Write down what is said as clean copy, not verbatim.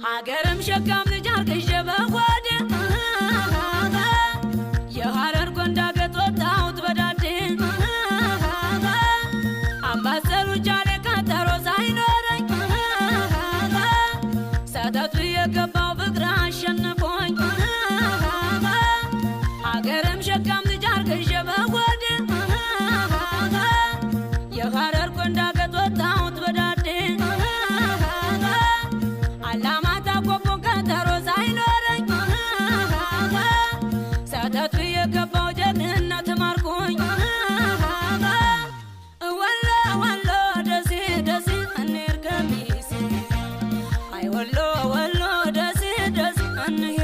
ሀገርም ሸካም ልጅ አርግዤ በሆዴ፣ የሐረር ጎንዳ ገጥ ወጣሁት በዳዴ። አምባሰል ውጫሌ ቀጠሮ ሳይኖረኝ ሰተት ብዬ ገባው ፍቅር አሸንፎኝ። ሀገርም ሸካም ልጅ አርግዤ በሆዴ፣ የሐረር ጎንዳ ገጥ ወጣሁት በዳዴ። አላማጣ ቆቦ ቀጠሮ ሳይኖረኝ ሰተት ብዬ ገባው ጀግንነት ማርኮኝ። ወሎ ወሎ ደሴ ደሴ እንሂድ ከሚሴ፣ አይ ወሎ ወሎ ደሴ ደሴ እንሂድ